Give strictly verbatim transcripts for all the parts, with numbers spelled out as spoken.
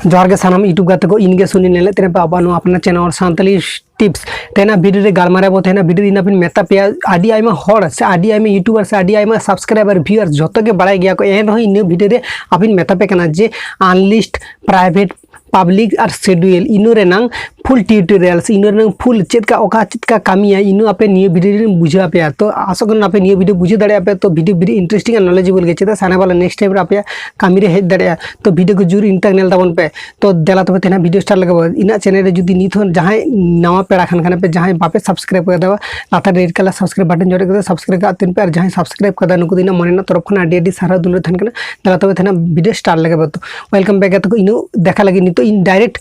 ᱡᱚᱦᱟᱨ ᱜᱮ ᱥᱟᱱᱟᱢ YouTube ᱜᱟᱛᱮ ᱠᱚ, ᱤᱧ ᱜᱮ ᱥᱩᱱᱤᱞ ᱧᱮᱞᱮᱫ ᱛᱟᱦᱮᱱᱟ ᱯᱮ ᱟᱵᱚᱣᱟᱜ ᱱᱚᱣᱟ ᱟᱯᱱᱟᱨ channel ᱥᱟᱱᱛᱟᱞᱤ ᱴᱤᱯᱥ᱾ ᱛᱮᱦᱮᱧᱟᱜ ᱵᱷᱤᱰᱤᱭᱳ ᱨᱮ ᱜᱟᱞᱢᱟᱨᱟᱣ ᱵᱚ ᱛᱟᱦᱮᱱᱟ, ᱵᱷᱤᱰᱤᱭᱳ ᱨᱮ ᱤᱧ ᱟᱯᱮᱧ ᱢᱮᱛᱟ ᱯᱮᱭᱟ, ᱟᱹᱰᱤ ᱟᱭᱢᱟ ᱦᱚᱲ ᱥᱮ ᱟᱹᱰᱤ ᱟᱭᱢᱟ YouTuber ᱥᱮ ᱟᱹᱰᱤ ᱟᱭᱢᱟ subscriber viewers ᱡᱚᱛᱚ ᱜᱮ ᱵᱟᱲᱟᱭ ᱜᱮᱭᱟ ᱠᱚ, ᱮᱱ ᱨᱮᱦᱚᱸ ᱤᱧ ᱱᱤᱭᱟᱹ ᱵᱷᱤᱰᱤᱭᱳ ᱨᱮ ᱟᱯᱮᱧ ᱢᱮᱛᱟ ᱯᱮ ᱠᱟᱱᱟ ᱡᱮ unlist, private, public ᱟᱨ schedule ᱤᱱᱟᱹ ᱨᱮᱱᱟᱝ full tutorial ᱥᱮ ᱤᱱᱟᱹ ᱨᱮᱱᱟᱝ full ᱪᱮᱫ ᱠᱟ ᱚᱠᱟ ᱪᱮᱫ ᱠᱟ ᱠᱟᱹᱢᱤᱭᱟ ᱤᱱᱟᱹ ᱟᱯᱮ ᱱᱤᱭᱟᱹ ᱵᱷᱤᱰᱤᱭᱳ ᱨᱮᱧ ᱵᱩᱡᱷᱟᱹᱣ ᱟᱯᱮᱭᱟ᱾ ᱛᱚ ᱟᱥᱚᱜ ᱠᱟᱱᱟ ᱟᱯᱮ ᱱᱤᱭᱟᱹ ᱵᱷᱤᱰᱤᱭᱳ ᱵᱩᱡᱷᱟᱹᱣ ᱫᱟᱲᱮᱭᱟᱜ ᱯᱮ᱾ ᱛᱚ ᱵᱷᱤᱰᱤᱭᱳ very interesting ᱟᱨ knowledgeable ᱜᱮ, ᱪᱮᱫᱟᱜ ᱥᱟᱱᱟ ᱵᱟᱞᱟ next time ᱨᱮ ᱟᱯᱮᱭᱟᱜ ᱠᱟᱹᱢᱤ ᱨᱮ ᱦᱮᱡ ᱫᱟᱲᱮᱭᱟᱜᱼᱟ᱾ ᱛᱚ ᱵᱷᱤᱰᱤᱭᱳ ᱠᱚ ᱡᱳᱨ ᱤᱱ ᱛᱟᱠ ᱧᱮᱞ ᱛᱟᱵᱚᱱ ᱯᱮ᱾ ᱛᱚ ᱫᱮᱞᱟ ᱛᱚᱵᱮ ᱛᱮᱦᱮᱧ ᱵᱷᱤᱰᱤᱭᱳ start ᱞᱮᱜᱮ ᱵᱚ᱾ ᱤᱧᱟᱹᱜ channel ᱨᱮ ᱡᱩᱫᱤ ᱱᱤᱛ ᱦᱚᱸ ᱡᱟᱦᱟᱸᱭ ᱱᱟᱣᱟ ᱯᱮᱲᱟ ᱠᱷᱟᱱ ᱠᱷᱟᱱ ᱯᱮ, ᱡᱟᱦᱟᱸᱭ ᱵᱟᱯᱮ subscribe ᱠᱟᱫᱟ, ᱞᱟᱛᱟᱨ red colour subscribe button ᱡᱚᱴᱮᱫ ᱠᱟᱛᱮ subscribe ᱠᱟᱜ ᱛᱤᱱ ᱯᱮ, ᱟᱨ ᱡᱟᱦᱟᱸᱭ subscribe ᱠᱟᱫᱟ ᱱᱩᱠᱩ ᱫᱚ ᱤᱧᱟᱹᱜ ᱢᱚᱱᱮ ᱨᱮᱱᱟᱜ ᱛᱚᱨᱚᱯ ᱠᱷᱚᱱ ᱟᱹᱰᱤ ᱟᱹᱰᱤ ᱥᱟᱨᱦᱟᱣ ᱫᱩᱞᱟᱹᱲ ᱛᱟᱦᱮᱱ ᱠᱟᱱᱟ᱾ ᱫᱮᱞᱟ ᱛᱚᱵᱮ ᱛᱮᱦᱮᱧ ᱵᱷᱤᱰᱤᱭᱳ start ᱞᱮᱜᱮ ᱵᱚ᱾ ᱛᱚ welcome back ᱜᱟᱛᱮ ᱠᱚ, ᱤᱧ ᱫᱚ ᱫᱮᱠᱷᱟ ᱞᱟᱹᱜᱤᱫ ᱱᱤᱛᱚᱜ ᱤᱧ direct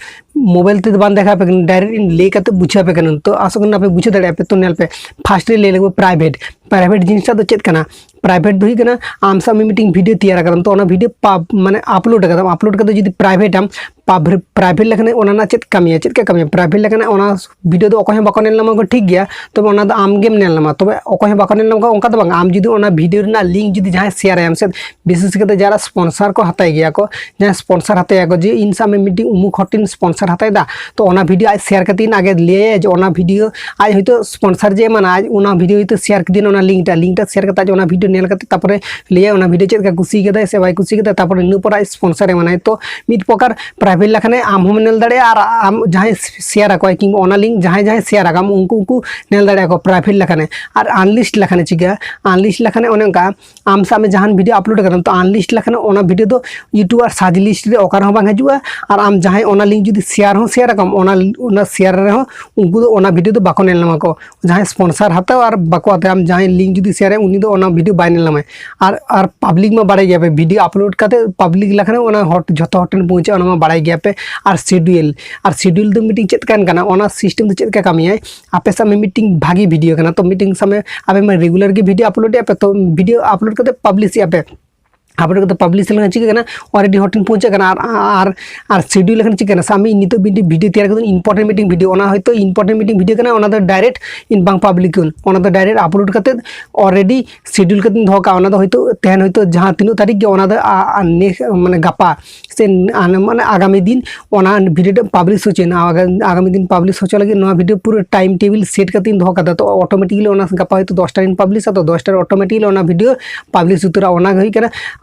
mobile ᱛᱮᱫᱚ ᱵᱟᱝ ᱫᱮᱠᱷᱟᱣ ᱟᱯᱮ ᱠᱟᱹᱱᱟᱹᱧ, direct ᱤᱧ ᱞᱟᱹᱭ ᱠᱟᱛᱮ ᱵᱩᱡᱷᱟᱹᱣ ᱟᱯᱮ ᱠᱟᱹᱱᱟᱹᱧ᱾ ᱛᱚ ᱟᱥᱚᱜ ᱠᱟᱱᱟ ᱯᱮ ᱵᱩᱡᱷᱟᱹᱣ ᱫᱟᱲᱮᱭᱟᱜ ᱯᱮ᱾ ᱛᱚ ᱧᱮᱞ ᱯᱮ, first ᱨᱮ ᱞᱟᱹᱭ ᱞᱮᱜᱮ private᱾ Private ᱡᱤᱱᱤᱥᱴᱟᱜ ᱫᱚ ᱪᱮᱫ ᱠᱟᱱᱟ? Private ᱫᱚ ᱦᱩᱭᱩᱜ ᱠᱟᱱᱟ ᱟᱢ ᱥᱟᱶ ᱢᱤᱫᱴᱤᱝ ᱵᱷᱤᱰᱤᱭᱳ ᱛᱮᱭᱟᱨ ᱟᱠᱟᱫᱟᱢ, ᱛᱚ ᱚᱱᱟ ᱵᱷᱤᱰᱤᱭᱳ ᱯᱟᱵ ᱢᱟᱱᱮ upload ᱟᱠᱟᱫᱟᱢ, upload ᱠᱟᱛᱮ ᱡᱩᱫᱤ private ᱟᱢ, private ᱞᱮᱠᱷᱟᱱ ᱚᱱᱟ ᱨᱮᱱᱟᱜ ᱪᱮᱫ ᱠᱟᱹᱢᱤᱭᱟ, ᱪᱮᱫ ᱠᱟ ᱠᱟᱹᱢᱤᱭᱟ? Private ᱞᱮᱠᱷᱟᱱ ᱚᱱᱟ ᱵᱷᱤᱰᱤᱭᱳ ᱫᱚ ᱚᱠᱚᱭ ᱦᱚᱸ ᱵᱟᱠᱚ ᱧᱮᱞ ᱧᱟᱢᱟ ᱠᱚ, ᱴᱷᱤᱠ ᱜᱮᱭᱟ, ᱛᱚᱵᱮ ᱚᱱᱟ ᱫᱚ ᱟᱢ ᱜᱮᱢ ᱧᱮᱞ ᱧᱟᱢᱟ᱾ ᱛᱚᱵᱮ ᱚᱠᱚᱭ ᱦᱚᱸ ᱵᱟᱠᱚ ᱧᱮᱞ ᱧᱟᱢᱟ ᱠᱚ ᱚᱱᱠᱟ ᱫᱚ ᱵᱟᱝ, ᱟᱢ ᱡᱩᱫᱤ ᱚᱱᱟ ᱵᱷᱤᱰᱤᱭᱳ ᱨᱮᱱᱟᱜ link ᱡᱩᱫᱤ ᱡᱟᱦᱟᱸᱭ share ᱟᱭᱟᱢ ᱥᱮ, ᱵᱤᱥᱮᱥ ᱠᱟᱛᱮ ᱡᱟᱦᱟᱸᱭ sponsor ᱠᱚ ᱦᱟᱛᱟᱭ ᱜᱮᱭᱟ ᱠᱚ, ᱡᱟᱦᱟᱸᱭ sponsor ᱦᱟᱛᱟᱭᱟ ᱠᱚ, ᱡᱮ ᱤᱧ ᱥᱟᱶ ᱢᱤᱫᱴᱤᱡ ᱩᱢᱩᱠ ᱦᱚᱲ ᱴᱷᱮᱱ sponsor ᱦᱟᱛᱟᱭ ᱫᱟ, ᱛᱚ ᱚᱱᱟ ᱵᱷᱤᱰᱤᱭᱳ ᱟᱡ share ᱠᱟᱛᱮ ᱤᱧ ᱟᱜᱮ ᱞᱟᱹᱭᱟᱭᱟ ᱡᱮ ᱚᱱᱟ ᱵᱷᱤᱰᱤᱭᱳ ᱟᱡ ᱦᱚᱭᱛᱳ sponsor ᱡᱮ ᱮᱢᱟᱱᱟ, ᱟᱡ ᱚᱱᱟ ᱵᱷᱤᱰᱤᱭᱳ ᱦᱚᱭᱛᱳ share ᱠᱮᱫᱤᱧ, ᱚᱱᱟ link ᱴᱟᱜ, link ᱴᱟᱜ share ᱠᱟᱛᱮ ᱟᱡ ᱚᱱᱟ ᱵᱷᱤᱰᱤᱭᱳ ᱧᱮᱞ ᱠᱟᱛᱮ ᱛᱟᱯᱚᱨᱮ ᱞᱟᱹᱭᱟᱭ ᱚᱱᱟ ᱵᱷᱤᱰᱤᱭᱳ ᱪᱮᱫ ᱞᱮᱠᱟ ᱠᱩᱥᱤ ᱠᱟᱫᱟᱭ ᱥᱮ ᱵᱟᱭ ᱠᱩᱥᱤ ᱠᱟᱫᱟ, ᱛᱟᱯᱚᱨᱮ ᱤᱱᱟᱹ ᱯᱚᱨ ᱟᱡ sponsor ᱮ ᱮᱢᱟᱱᱟᱭ᱾ ᱛᱚ ᱢᱤᱫ ᱯᱨᱚᱠᱟᱨ private ᱞᱮᱠᱷᱟᱱᱮ ᱟᱢ ᱦᱚᱸᱢ ᱧᱮᱞ ᱫᱟᱲᱮᱭᱟᱜᱼᱟ, ᱟᱨ ᱟᱢ ᱡᱟᱦᱟᱸᱭ share ᱟᱠᱚᱣᱟᱭ ᱠᱤᱝᱵᱟ ᱚᱱᱟ link ᱡᱟᱦᱟᱸᱭ ᱡᱟᱦᱟᱸᱭ share ᱟᱠᱟᱢ ᱩᱱᱠᱩ ᱩᱱᱠᱩ ᱧᱮᱞ ᱫᱟᱲᱮᱭᱟᱜᱼᱟ ᱠᱚ private ᱞᱮᱠᱷᱟᱱᱮ᱾ ᱟᱨ unlist ᱞᱮᱠᱷᱟᱱᱮ ᱪᱤᱠᱟᱹᱜᱼᱟ? Unlist ᱞᱮᱠᱷᱟᱱᱮ ᱚᱱᱮ ᱚᱱᱠᱟ ᱟᱢ ᱥᱟᱵ ᱢᱮ ᱡᱟᱦᱟᱱ ᱵᱷᱤᱰᱤᱭᱳ upload ᱟᱠᱟᱫᱟᱢ, ᱛᱚ unlist ᱞᱮᱠᱷᱟᱱ ᱚᱱᱟ ᱵᱷᱤᱰᱤᱭᱳ ᱫᱚ YouTube ᱟᱨ search list ᱨᱮ ᱚᱠᱟ ᱨᱮᱦᱚᱸ ᱵᱟᱝ ᱦᱤᱡᱩᱜᱼᱟ᱾ ᱟᱨ ᱟᱢ ᱡᱟᱦᱟᱸᱭ ᱚᱱᱟ link ᱡᱩᱫᱤ share ᱦᱚᱸ share ᱟᱠᱟᱢ, ᱚᱱᱟ ᱚᱱᱟ share ᱨᱮᱦᱚᱸ ᱩᱱᱠᱩ ᱫᱚ ᱚᱱᱟ ᱵᱷᱤᱰᱤᱭᱳ ᱫᱚ ᱵᱟᱠᱚ ᱧᱮᱞ ᱧᱟᱢᱟ ᱠᱚ᱾ ᱡᱟᱦᱟᱸᱭ sponsor ᱦᱟᱛᱟᱣ ᱟᱨ ᱵᱟᱠᱚ ᱦᱟᱛᱟᱣᱟ, ᱟᱢ ᱡᱟᱦᱟᱸᱭ link ᱡᱩᱫᱤ share ᱟᱭ ᱩᱱᱤ ᱫᱚ ᱚᱱᱟ ᱵᱷᱤᱰᱤᱭᱳ ᱵᱟᱭ ᱧᱮᱞ ᱧᱟᱢᱟᱭ᱾ ᱟᱨ ᱟᱨ public ᱢᱟ ᱵᱟᱲᱟᱭ ᱜᱮᱭᱟ ᱯᱮ, ᱵᱷᱤᱰᱤᱭᱳ upload ᱠᱟᱛᱮ public ᱞᱮᱠᱷᱟᱱ ᱚᱱᱟ ᱦᱚᱲ ᱡᱷᱚᱛᱚ ᱦᱚᱲ ᱴᱷᱮᱱ ᱯᱚᱦᱪᱟᱜᱼᱟ, ᱚᱱᱟ ᱢᱟ ᱵᱟᱲᱟᱭ ᱜᱮᱭᱟ ᱯᱮ᱾ ᱟᱨ schedule, ᱟᱨ schedule ᱫᱚ ᱢᱤᱫᱴᱤᱡ ᱪᱮᱫ ᱠᱟᱱ ᱠᱟᱱᱟ, ᱚᱱᱟ system ᱫᱚ ᱪᱮᱫ ᱞᱮᱠᱟ ᱠᱟᱹᱢᱤᱭᱟᱭ? ᱟᱯᱮ ᱥᱟᱵ ᱢᱮ ᱢᱤᱫᱴᱤᱡ ᱵᱷᱟᱜᱤ ᱵᱷᱤᱰᱤᱭᱳ ᱠᱟᱱᱟ, ᱛᱚ ᱢᱤᱫᱴᱤᱡ ᱥᱟᱵ ᱢᱮ ᱟᱯᱮ ᱢᱟ regular ᱜᱮ ᱵᱷᱤᱰᱤᱭᱳ upload ᱮᱫ ᱯᱮ, ᱛᱚ ᱵᱷᱤᱰᱤᱭᱳ upload ᱠᱟᱛᱮ publish ᱮᱫ ᱯᱮ, upload ᱠᱟᱛᱮ publish ᱞᱮᱠᱷᱟᱱ ᱪᱤᱠᱟᱹᱜ ᱠᱟᱱᱟ? Already ᱦᱚᱲ ᱴᱷᱮᱱ ᱯᱚᱦᱪᱟᱜ ᱠᱟᱱᱟ᱾ ᱟᱨ ᱟᱨ schedule ᱞᱮᱠᱷᱟᱱ ᱪᱤᱠᱟᱹᱜ ᱠᱟᱱᱟ? ᱥᱟᱵ ᱢᱮ ᱤᱧ ᱱᱤᱛᱚᱜ ᱢᱤᱫᱴᱤᱡ ᱵᱷᱤᱰᱤᱭᱳ ᱛᱮᱭᱟᱨ ᱠᱟᱫᱟᱹᱧ, important ᱢᱤᱫᱴᱤᱡ ᱵᱷᱤᱰᱤᱭᱳ, ᱚᱱᱟ ᱦᱚᱭᱛᱳ important ᱢᱤᱫᱴᱤᱡ ᱵᱷᱤᱰᱤᱭᱳ ᱠᱟᱱᱟ, ᱚᱱᱟ ᱫᱚ direct ᱤᱧ ᱵᱟᱝ public ᱟᱹᱧ, ᱚᱱᱟ ᱫᱚ direct upload ᱠᱟᱛᱮ already schedule ᱠᱟᱛᱮᱧ ᱫᱚᱦᱚ ᱠᱟᱜᱼᱟ᱾ ᱚᱱᱟ ᱫᱚ ᱦᱚᱭᱛᱳ ᱛᱮᱦᱮᱧ ᱦᱚᱭᱛᱳ ᱡᱟᱦᱟᱸ ᱛᱤᱱᱟᱹᱜ ᱛᱟᱹᱨᱤᱠᱷ ᱜᱮ ᱚᱱᱟ ᱫᱚ ᱟ- ᱟ- next ᱢᱟᱱᱮ ᱜᱟᱯᱟ ᱥᱮ ᱟᱱ- ᱢᱟᱱᱮ ᱟᱜᱟᱢᱤ ᱫᱤᱱ ᱚᱱᱟ ᱵᱷᱤᱰᱤᱭᱳ ᱴᱟᱜ ᱯᱟᱵᱽᱞᱤᱥ ᱦᱚᱪᱚᱭᱮᱱᱟ᱾ ᱟᱜᱟ- ᱟᱜᱟᱢᱤ ᱫᱤᱱ ᱯᱟᱵᱽᱞᱤᱥ ᱦᱚᱪᱚ ᱞᱟᱹᱜᱤᱫ ᱱᱚᱣᱟ ᱵᱷᱤᱰᱤᱭᱳ ᱯᱩᱨᱟᱹ ᱴᱟᱭᱤᱢ ᱴᱮᱵᱤᱞ ᱥᱮᱴ ᱠᱟᱛᱮᱧ ᱫᱚᱦᱚ ᱠᱟᱫᱟ᱾ ᱛᱚ ᱚᱴᱳᱢᱮᱴᱤᱠᱞᱤ ᱚᱱᱟ ᱜᱟᱯᱟ ᱦᱚᱭᱛᱳ ᱫᱚᱥᱴᱟ ᱨᱤᱧ ᱯᱟᱵᱽᱞᱤᱥᱟ, ᱛᱚ ᱫᱚᱥᱴᱟ ᱨᱮ ᱚᱴᱳᱢᱮᱴᱤᱠᱞᱤ ᱚᱱᱟ ᱵᱷᱤᱰᱤᱭᱳ ᱯᱟᱵᱽᱞᱤᱥ ᱩᱛᱟᱹᱨᱟ᱾ ᱚᱱᱟ ᱜᱮ ᱦᱩᱭᱩᱜ ᱠᱟᱱᱟ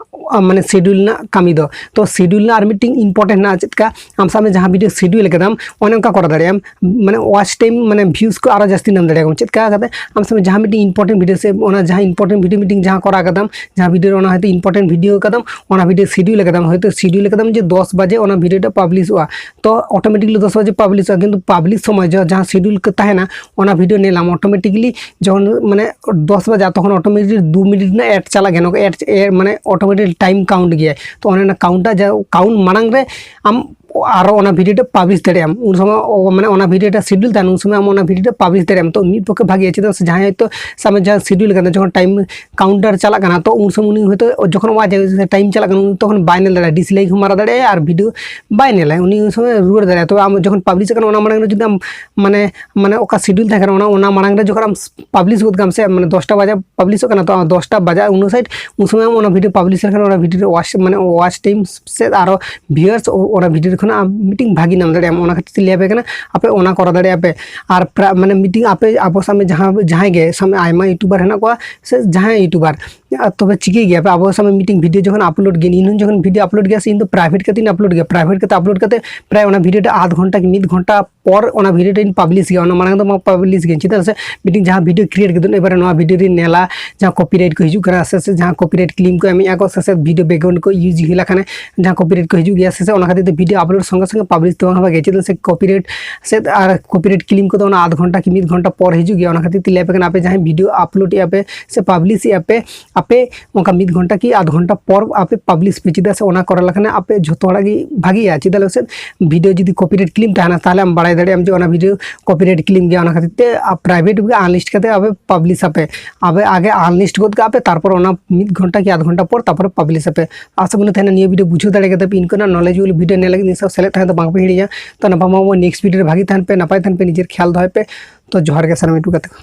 ᱟ, ᱢᱟᱱᱮ ᱥᱤᱰᱤᱭᱩᱞ ᱨᱮᱱᱟᱜ ᱠᱟᱹᱢᱤ ᱫᱚ᱾ ᱛᱚ ᱥᱤᱰᱤᱭᱩᱞ ᱨᱮᱱᱟᱜ ᱟᱨ ᱢᱤᱫᱴᱤᱝ ᱤᱢᱯᱚᱨᱴᱮᱱᱴ ᱦᱮᱱᱟᱜᱼᱟ᱾ ᱪᱮᱫ ᱞᱮᱠᱟ? ᱟᱢ ᱥᱟᱵ ᱢᱮ ᱡᱟᱦᱟᱸ ᱵᱷᱤᱰᱤᱭᱳ ᱥᱤᱰᱤᱭᱩᱞ ᱠᱟᱫᱟᱢ, ᱚᱱᱮ ᱚᱱᱠᱟ ᱠᱚᱨᱟᱣ ᱫᱟᱲᱮᱭᱟᱜ ᱟᱢ, ᱢᱟᱱᱮ ᱣᱟᱪ ᱴᱟᱭᱤᱢ, ᱢᱟᱱᱮ ᱵᱷᱤᱭᱩᱡᱽ ᱠᱚ ᱟᱨᱚ ᱡᱟᱹᱥᱛᱤ ᱧᱟᱢ ᱫᱟᱲᱮᱭᱟᱜᱼᱟ᱾ ᱪᱮᱫ ᱞᱮᱠᱟ ᱠᱟᱛᱮ? ᱟᱢ ᱥᱟᱵ ᱢᱮ ᱡᱟᱦᱟᱸ ᱢᱤᱫᱴᱤᱝ ᱤᱢᱯᱚᱨᱴᱮᱱᱴ ᱵᱷᱤᱰᱤᱭᱳ ᱥᱮ ᱚᱱᱟ ᱡᱟᱦᱟᱸ ᱤᱢᱯᱚᱨᱴᱮᱱᱴ ᱵᱷᱤᱰᱤᱭᱳ ᱢᱤᱫᱴᱤᱝ ᱡᱟᱦᱟᱸ ᱠᱚᱨᱟᱣ ᱠᱟᱫᱟᱢ, ᱡᱟᱦᱟᱸ ᱵᱷᱤᱰᱤᱭᱳ ᱨᱮ ᱚᱱᱟ ᱦᱚᱭᱛᱳ ᱤᱢᱯᱚᱨᱴᱮᱱᱴ ᱵᱷᱤᱰᱤᱭᱳ ᱠᱟᱫᱟᱢ, ᱚᱱᱟ ᱵᱷᱤᱰᱤᱭᱳ ᱥᱤᱰᱤᱭᱩᱞ ᱠᱟᱫᱟᱢ, ᱦᱚᱭᱛᱳ ᱥᱤᱰᱤᱭᱩᱞ ᱠᱟᱫᱟᱢ ᱡᱮ ᱫᱚᱥ ᱵᱟᱡᱮ ᱚᱱᱟ ᱵᱷᱤᱰᱤᱭᱳ ᱴᱟ ᱯᱟᱵᱽᱞᱤᱥᱚᱜᱼᱟ᱾ ᱛᱚ ᱚᱴᱳᱢᱮᱴᱤᱠᱞᱤ ᱫᱚᱥ ᱵᱟᱡᱮ ᱯᱟᱵᱽᱞᱤᱥᱚᱜᱼᱟ, ᱠᱤᱱᱛᱩ ᱯᱟᱵᱽᱞᱤᱥ ᱥᱚᱢᱚᱭ ᱡᱟ- ᱡᱟᱦᱟᱸ ᱥᱤᱰᱤᱭᱩᱞ ᱠᱚ ᱛᱟᱦᱮᱱᱟ, ᱚᱱᱟ ᱵᱷᱤᱰᱤᱭᱳ ᱧᱮᱞᱟᱢ ᱚᱴᱳᱢᱮᱴᱤᱠᱞᱤ ᱡᱚᱠᱷᱚᱱ ᱢᱟᱱᱮ ᱫᱚᱥ ᱵᱟᱡᱟ, ᱛᱚᱠᱷᱚᱱ ᱚᱴᱳᱢᱮᱴᱤᱠ ᱫᱩ ᱢᱤᱱᱤᱴ ᱨᱮᱱᱟᱜ ᱮᱰ ᱪᱟᱞᱟᱜ ᱜᱮᱭᱟ, ᱱᱚᱝᱠᱟ ᱮᱰ, ᱮᱰ ᱢᱟᱱᱮ ᱚᱴᱳᱢᱮᱴᱤᱠ ᱴᱟᱭᱤᱢ ᱠᱟᱣᱩᱱᱴ ᱜᱮᱭᱟᱭ᱾ ᱛᱚ ᱚᱱᱮ ᱚᱱᱟ ᱠᱟᱣᱩᱱᱴ ᱡᱟ ᱠᱟᱣᱩᱱᱴ ᱢᱟᱲᱟᱝ ᱨᱮ ᱟᱢ ᱟᱨᱚ ᱚᱱᱟ ᱵᱷᱤᱰᱤᱭᱳ ᱴᱟ ᱯᱟᱵᱽᱞᱤᱥ ᱫᱟᱲᱮᱭᱟᱜ ᱟᱢ᱾ ᱩᱱ ᱥᱚᱢᱚᱭ ᱚ, ᱢᱟᱱᱮ ᱚᱱᱟ ᱵᱷᱤᱰᱤᱭᱳ ᱴᱟ ᱥᱤᱰᱤᱭᱩᱞ ᱛᱟᱦᱮᱱᱟ, ᱩᱱ ᱥᱚᱢᱚᱭ ᱟᱢ ᱚᱱᱟ ᱵᱷᱤᱰᱤᱭᱳ ᱴᱟ ᱯᱟᱵᱽᱞᱤᱥ ᱫᱟᱲᱮᱭᱟᱜ ᱟᱢ᱾ ᱛᱚ ᱢᱤᱫ ᱯᱚᱠᱠᱷᱮ ᱵᱷᱟᱜᱮᱭᱟ, ᱪᱮᱫᱟᱜ ᱥᱮ ᱡᱟᱦᱟᱸᱭ ᱦᱚᱭᱛᱳ ᱥᱟᱵ ᱢᱮ ᱡᱟᱦᱟᱸ ᱥᱤᱰᱤᱭᱩᱞ ᱠᱟᱱᱟ, ᱡᱚᱠᱷᱚᱱ ᱴᱟᱭᱤᱢ ᱠᱟᱣᱩᱱᱴᱟᱨ ᱪᱟᱞᱟᱜ ᱠᱟᱱᱟ, ᱛᱚ ᱩᱱ ᱥᱚᱢᱚᱭ ᱩᱱᱤ ᱦᱚᱭᱛᱳ ᱡᱚᱠᱷᱚᱱ ᱚᱣᱟᱪ ᱴᱟᱭᱤᱢ ᱪᱟᱞᱟᱜ ᱠᱟᱱᱟ, ᱩᱱᱤ ᱛᱚᱠᱷᱚᱱ ᱵᱟᱭ ᱧᱮᱞ ᱫᱟᱲᱮᱭᱟᱜᱼᱟ, ᱰᱤᱥᱞᱟᱭᱤᱠ ᱦᱚᱸ ᱢᱟᱨᱟᱣ ᱫᱟᱲᱮᱭᱟᱜᱼᱟ ᱟᱨ ᱵᱷᱤᱰᱤᱭᱳ ᱵᱟᱭ ᱧᱮᱞᱟ, ᱩᱱᱤ ᱩᱱ ᱥᱚᱢᱚᱭ ᱨᱩᱣᱟᱹᱲ ᱫᱟᱲᱮᱭᱟᱜᱼᱟ᱾ ᱛᱚ ᱟᱢ ᱡᱚᱠᱷᱚᱱ ᱯᱟᱵᱽᱞᱤᱥ ᱠᱟᱱᱟ, ᱚᱱᱟ ᱢᱟᱲᱟᱝ ᱨᱮ ᱡᱩᱫᱤ ᱟᱢ ᱢᱟᱱᱮ, ᱢᱟᱱᱮ ᱚᱠᱟ ᱥᱤᱰᱤᱭᱩᱞ ᱛᱟᱦᱮᱸ ᱠᱟᱱᱟ, ᱚᱱᱟ, ᱚᱱᱟ ᱢᱟᱲᱟᱝ ᱨᱮ ᱡᱚᱠᱷᱚᱱ ᱟᱢ ᱯᱟᱵᱽᱞᱤᱥ ᱜᱚᱫ ᱠᱟᱜ ᱟᱢ ᱥᱮ, ᱢᱟᱱᱮ ᱫᱚᱥᱴᱟ ᱵᱟᱡᱮ ᱯᱟᱵᱽᱞᱤᱥᱚᱜ ᱠᱟᱱᱟ, ᱛᱚ ᱫᱚᱥᱴᱟ ᱵᱟᱡᱟᱜ ᱩᱱ ᱥᱟᱭᱤᱰ, ᱩᱱ ᱥᱚᱢᱚᱭ ᱟᱢ ᱚᱱᱟ ᱵᱷᱤᱰᱤᱭᱳ ᱯᱟᱵᱽᱞᱤᱥ ᱞᱮᱠᱷᱟᱱ ᱚᱱᱟ ᱵᱷᱤᱰᱤᱭᱳ ᱨᱮ ᱣᱟᱪ, ᱢᱟᱱᱮ ᱣᱟᱪ ᱴᱟᱭᱤᱢ ᱥᱮ ᱟᱨᱚ ᱵᱷᱤᱭᱩᱣᱟᱨᱥ ᱚᱱᱟ ᱵᱷᱤᱰᱤᱭᱳ ᱠᱷᱚᱱᱟᱜ ᱟᱢ ᱢᱤᱫᱴᱤᱝ ᱵᱷᱟᱜᱮ ᱧᱟᱢ ᱫᱟᱲᱮᱭᱟᱜᱼᱟ᱾ ᱚᱱᱟ ᱠᱷᱟᱹᱛᱤᱨ ᱛᱮ ᱞᱟᱹᱭ ᱟᱯᱮ ᱠᱟᱱᱟ, ᱟᱯᱮ ᱚᱱᱟ ᱠᱚᱨᱟᱣ ᱫᱟᱲᱮᱭᱟᱜᱼᱟ ᱯᱮ᱾ ᱟᱨ ᱯᱨᱟ-, ᱢᱟᱱᱮ ᱢᱤᱫᱴᱤᱝ ᱟᱯᱮ ᱟᱵᱚ ᱥᱟᱢᱱᱮ ᱡᱟᱦᱟᱸ, ᱡᱟᱦᱟᱸᱭ ᱜᱮ ᱥᱟᱢᱱᱮ ᱟᱭᱢᱟ ᱭᱩᱴᱩᱵᱟᱨ ᱦᱮᱱᱟᱜ ᱠᱚᱣᱟ ᱥᱮ ᱡᱟᱦᱟᱸᱭ ᱭᱩᱴᱩᱵᱟᱨ, ᱟᱨ ᱛᱚᱵᱮ ᱪᱤᱠᱟᱹᱭ ᱜᱮᱭᱟ ᱯᱮ? ᱟᱵᱚ ᱥᱟᱢᱱᱮ ᱢᱤᱫᱴᱤᱝ ᱵᱷᱤᱰᱤᱭᱳ ᱡᱚᱠᱷᱚᱱ ᱟᱯᱞᱳᱰ ᱜᱮᱭᱟ, ᱤᱧ ᱦᱚᱸ ᱡᱚᱠᱷᱚᱱ ᱵᱷᱤᱰᱤᱭᱳ ᱟᱯᱞᱳᱰ ᱜᱮᱭᱟ ᱥᱮ, ᱤᱧ ᱫᱚ ᱯᱨᱟᱭᱵᱷᱮᱴ ᱠᱟᱛᱮᱧ ᱟᱯᱞᱳᱰ ᱜᱮᱭᱟ᱾ ᱯᱨᱟᱭᱵᱷᱮᱴ ᱠᱟᱛᱮ ᱟᱯᱞᱳᱰ ᱠᱟᱛᱮ ᱯᱨᱟᱭ ᱚᱱᱟ ᱵᱷᱤᱰᱤᱭᱳ ᱴᱟ ᱟᱫᱷ ᱜᱷᱚᱱᱴᱟ ᱠᱤ ᱢᱤᱫ ᱜᱷᱚᱱᱴᱟ ᱯᱚᱨ ᱚᱱᱟ ᱵᱷᱤᱰᱤᱭᱳ ᱴᱟᱧ ᱯᱟᱵᱽᱞᱤᱥ ᱜᱮᱭᱟ, ᱚᱱᱟ ᱢᱟᱲᱟᱝ ᱫᱚ ᱵᱟᱝ ᱯᱟᱵᱽᱞᱤᱥ ᱜᱮᱭᱟ᱾ ᱪᱮᱫᱟᱜ ᱥᱮ ᱢᱤᱫᱴᱤᱝ ᱡᱟᱦᱟᱸ ᱵᱷᱤᱰᱤᱭᱳ ᱠᱨᱤᱭᱮᱴ ᱠᱟᱛᱮ ᱮᱵᱟᱨᱮ ᱱᱚᱣᱟ ᱵᱷᱤᱰᱤᱭᱳ ᱨᱤᱧ ᱧᱮᱞᱟ, ᱡᱟᱦᱟᱸ ᱠᱚᱯᱤᱨᱟᱭᱤᱴ ᱠᱚ ᱦᱤᱡᱩᱜ ᱠᱟᱱᱟ ᱥᱮ, ᱥᱮ ᱡᱟᱦᱟᱸ ᱠᱚᱯᱤᱨᱟᱭᱤᱴ ᱠᱞᱮᱢ ᱠᱚ ᱮᱢᱮᱜᱼᱟ ᱠᱚ ᱥᱮ, ᱥᱮ ᱵᱷᱤᱰᱤᱭᱳ ᱵᱮᱠᱜᱨᱟᱣᱩᱱᱰ ᱠᱚ ᱤᱭᱩᱡᱽ ᱦᱩᱭ ᱞᱮᱠᱷᱟᱱ ᱡᱟᱦᱟᱸ ᱠᱚᱯᱤᱨᱟᱭᱤᱴ ᱠᱚ ᱦᱤᱡᱩᱜ ᱜᱮᱭᱟ ᱥᱮ, ᱥᱮ ᱚᱱᱟ ᱠᱷᱟᱹᱛᱤᱨ ᱛᱮ ᱵᱷᱤᱰᱤᱭᱳ ᱟᱯᱞᱳᱰ ᱥᱚᱸᱜᱮ ᱥᱚᱸᱜᱮ ᱯᱟᱵᱽᱞᱤᱥ ᱫᱚ ᱵᱟᱝ ᱵᱷᱟᱜᱮᱭᱟ᱾ ᱪᱮᱫᱟᱜ ᱥᱮ ᱠᱚᱯᱤᱨᱟᱭᱤᱴ ᱥᱮ ᱟᱨ ᱠᱚᱯᱤᱨᱟᱭᱤᱴ ᱠᱞᱮᱢ ᱠᱚᱫᱚ ᱚᱱᱟ ᱟᱫᱷ ᱜᱷᱚᱱᱴᱟ ᱠᱤ ᱢᱤᱫ ᱜᱷᱚᱱᱴᱟ ᱯᱚᱨ ᱦᱤᱡᱩᱜ ᱜᱮᱭᱟ᱾ ᱚᱱᱟ ᱠᱷᱟᱹᱛᱤᱨ ᱛᱮ ᱞᱟᱹᱭ ᱟᱯᱮ ᱠᱟᱱᱟ, ᱟᱯᱮ ᱡᱟᱦᱟᱸᱭ ᱵᱷᱤᱰᱤᱭᱳ ᱟᱯᱞᱳᱰ ᱮᱜᱼᱟ ᱯᱮ ᱥᱮ ᱯᱟᱵᱽᱞᱤᱥ ᱮᱜᱼᱟ ᱯᱮ, ᱟᱯᱮ ᱚᱱᱠᱟ ᱢᱤᱫ ᱜᱷᱚᱱᱴᱟ ᱠᱤ ᱟᱫᱷ ᱜᱷᱚᱱᱴᱟ ᱯᱚᱨ ᱟᱯᱮ ᱯᱟᱵᱽᱞᱤᱥ ᱯᱮ᱾ ᱪᱮᱫᱟᱜ ᱥᱮ ᱚᱱᱟ ᱠᱚᱨᱟᱣ ᱞᱮᱠᱷᱟᱱ ᱟᱯᱮ ᱡᱷᱚᱛᱚ ᱦᱚᱲᱟᱜ ᱜᱮ ᱵᱷᱟᱜᱮᱭᱟ᱾ ᱪᱮᱫᱟᱜ ᱞᱟᱹᱭ ᱥᱮ ᱵᱷᱤᱰᱤᱭᱳ ᱡᱩᱫᱤ ᱠᱚᱯᱤᱨᱟᱭᱤᱴ ᱠᱞᱮᱢ ᱛᱟᱦᱮᱱᱟ, ᱛᱟᱦᱚᱞᱮ ᱟᱢ ᱵᱟᱲᱟᱭ ᱫᱟᱲᱮᱭᱟᱜ ᱟᱢ ᱡᱮ ᱚᱱᱟ ᱵᱷᱤᱰᱤᱭᱳ ᱠᱚᱯᱤᱨᱟᱭᱤᱴ ᱠᱞᱮᱢ ᱜᱮᱭᱟ᱾ ᱚᱱᱟ ᱠᱷᱟᱹᱛᱤᱨ ᱛᱮ ᱯᱨᱟᱭᱵᱷᱮᱴ ᱜᱮ ᱟᱱᱞᱤᱥᱴ ᱠᱟᱛᱮ ᱟᱯᱮ ᱯᱟᱵᱽᱞᱤᱥ ᱟᱯᱮ᱾ ᱟᱯᱮ ᱟᱜᱮ ᱟᱱᱞᱤᱥᱴ ᱜᱚᱫ ᱠᱟᱜ ᱯᱮ, ᱛᱟᱨᱯᱚᱨ ᱚᱱᱟ ᱢᱤᱫ ᱜᱷᱚᱱᱴᱟ ᱠᱤ ᱟᱫᱷ ᱜᱷᱚᱱᱴᱟ ᱯᱚᱨ ᱛᱟᱨᱯᱚᱨᱮ ᱯᱟᱵᱽᱞᱤᱥ ᱟᱯᱮ᱾ ᱟᱥᱟ ᱠᱚᱨᱮ ᱛᱟᱦᱮᱱᱟ ᱱᱤᱭᱟᱹ ᱵᱷᱤᱰᱤᱭᱳ ᱵᱩᱡᱷᱟᱹᱣ ᱫᱟᱲᱮ ᱠᱟᱫᱟ ᱯᱮ᱾ ᱤᱱᱠᱟᱹᱱᱟᱜ ᱱᱚᱞᱮᱡᱽ ᱵᱷᱤᱰᱤᱭᱳ ᱧᱮᱞ ᱞᱟᱹᱜᱤᱫ ᱱᱤᱥᱪᱚᱭ ᱥᱮᱞᱮᱫ ᱛᱟᱦᱮᱱ ᱫᱚ ᱵᱟᱝ ᱯᱮ ᱦᱤᱲᱤᱧᱟ᱾ ᱛᱚ ᱱᱟᱯᱟᱢ ᱟᱵᱚ ᱱᱮᱠᱥᱴ ᱵᱷᱤᱰᱤᱭᱳ ᱨᱮ ᱵᱷᱟᱜᱮ ᱛᱟᱦᱮᱱ ᱯᱮ, ᱱᱟᱯᱟᱭ ᱛᱟᱦᱮᱱ ᱯᱮ, ᱱᱤᱡᱮᱨ ᱠᱷᱮᱭᱟᱞ ᱫᱚᱦᱚᱭ ᱯᱮ᱾ ᱛᱚ ᱡᱚᱦᱟᱨ ᱜᱮ ᱥᱟᱱᱟᱢ ᱭᱩᱴᱩᱵᱽ ᱜᱟᱛᱮ ᱠᱚ᱾